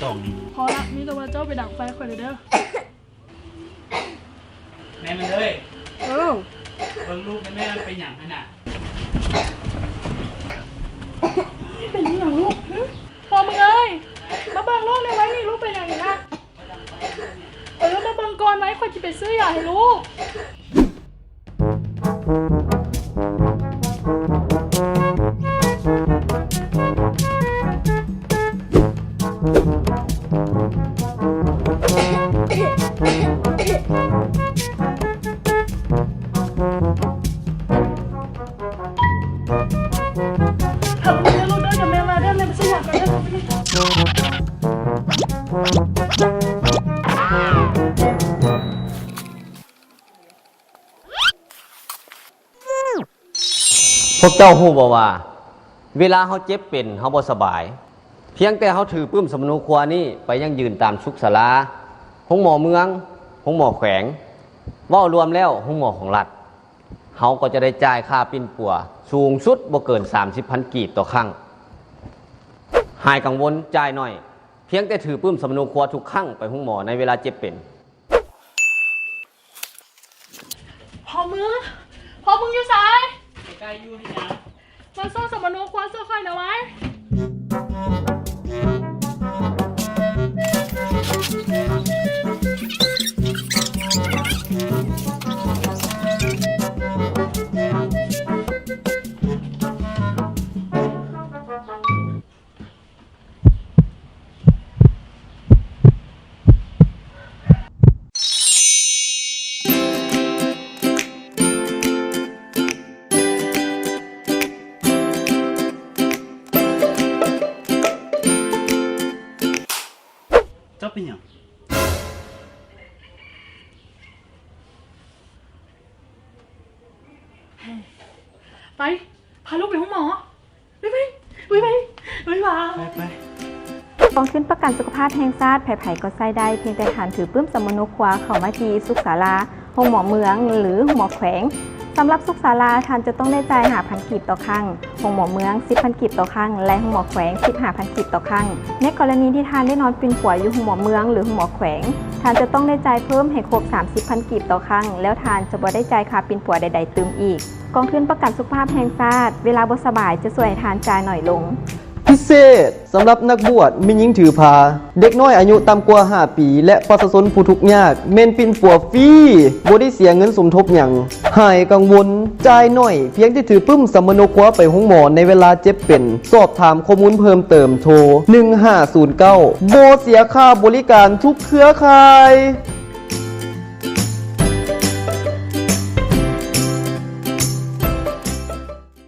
ພໍລະ ມີແຕ່ວ່າເຈົ້າໄປດັງໄຟຂ້ອຍເດີ. ແມ່ມັນເອີຍ ເອີ ເບິ່ງລູກແມ່ມັນເປັນຫຍັງຫັ້ນນະ. ເປັນຫຍັງລູກ? ຫຶ ພໍ່ມຶງເອີຍ ມາເບິ່ງລູກແດ່ໄວນີ້ ລູກເປັນຫຍັງນີ້ນະ? ເອີ ມາເບິ່ງກ່ອນໄວ ຂ້ອຍຊິໄປຊື້ຢາໃຫ້ລູກ. ພວກເຈົ້າຮູ້ບໍ່ວ່າ ເວລາເຮົາເຈັບເປັນ ເຮົາບໍ່ສະບາຍ ພຽງແຕ່ເຮົາຖືປຶ້ມສຳມະໂນຄົວນີ້ໄປຢັ້ງຢືນຕາມສຸກສາລາ, ໂຮງໝໍເມືອງ, ໂຮງໝໍແຂວງ, ເວົ້າລວມແລ້ວໂຮງໝໍຂອງລັດ, ເຮົາກໍຈະໄດ້ຈ່າຍຄ່າປິ່ນປົວສູງສຸດບໍ່ເກີນສາມສິບພັນກີບຕໍ່ຄັ້ງ. ຫາຍກັງວົນ, ຈ່າຍໜ້ອຍ, ພຽງແຕ່ຖືປຶ້ມສຳມະໂນຄົວທຸກຄັ້ງໄປໂຮງໝໍໃນເວລາເຈັບເປັນ. ພໍ່ມຶງ ພໍ່ມຶງຢູ່ໃສ? ໃກ້ຢູ່ເຮັດຫຍັງ? ມາສົ່ງສຳມະໂນຄົວຊ່ວຍຂ້ອຍແດ່ໄວ. ເຈົ້າເປັນຫຍັງ? ໄປ ພາລູກໄປໂຮງໝໍ. ໄປ ໄປ ໄປ ໄປ ໄປ ໄປ ໄປ. ກອງທຶນປະກັນສຸຂະພາບແຫ່ງຊາດ ໃຜໆກໍໃຊ້ໄດ້ ພຽງແຕ່ທ່ານຖືປຶ້ມສຳມະໂນຄົວເຂົ້າມາທີ່ສຸກສາລາ, ໂຮງໝໍເມືອງ ຫຼື ໂຮງໝໍແຂວງ. ສຳລັບສຸກສາລາ, ທ່ານຈະຕ້ອງໄດ້ຈ່າຍຫ້າພັນກີບຕໍ່ຄັ້ງ, ໂຮງໝໍເມືອງ ສິບພັນກີບຕໍ່ຄັ້ງ ແລະ ໂຮງໝໍແຂວງ ສິບຫ້າພັນກີບຕໍ່ຄັ້ງ. ໃນກໍລະນີທີ່ທ່ານໄດ້ນອນປິ່ນປົວຢູ່ໂຮງໝໍເມືອງ ຫຼື ໂຮງໝໍແຂວງ, ທ່ານຈະຕ້ອງໄດ້ຈ່າຍເພີ່ມໃຫ້ຄົບສາມສິບພັນກີບຕໍ່ຄັ້ງ, ແລ້ວທ່ານຈະບໍ່ໄດ້ຈ່າຍຄ່າປິ່ນປົວໃດໆຕື່ມອີກ. ກອງທຶນປະກັນສຸຂະພາບແຫ່ງຊາດ, ເວລາບໍ່ສະບາຍຈະຊ່ວຍໃຫ້ທ່ານຈ່າຍໜ້ອຍລົງ. ພິເສດ ສຳລັບນັກບວດ, ແມ່ຍິງຖືພາ, ເດັກນ້ອຍອາຍຸຕ່ຳກວ່າຫ້າປີ ແລະ ປະຊາຊົນຜູ້ທຸກຍາກ ແມ່ນປິ່ນປົວຟຣີ, ບໍ່ໄດ້ເສຍເງິນສົມທົບຫຍັງ. ຫາຍກັງວົນ, ຈ່າຍໜ້ອຍ, ພຽງແຕ່ຖືປຶ້ມສຳມະໂນຄົວໄປໂຮງໝໍໃນເວລາເຈັບເປັນ. ສອບຖາມຂໍ້ມູນເພີ່ມເຕີມ ໂທ ໜຶ່ງຫ້າສູນເກົ້າ. ບໍ່ເສຍຄ່າບໍລິການທຸກເຄືອຂ່າຍ.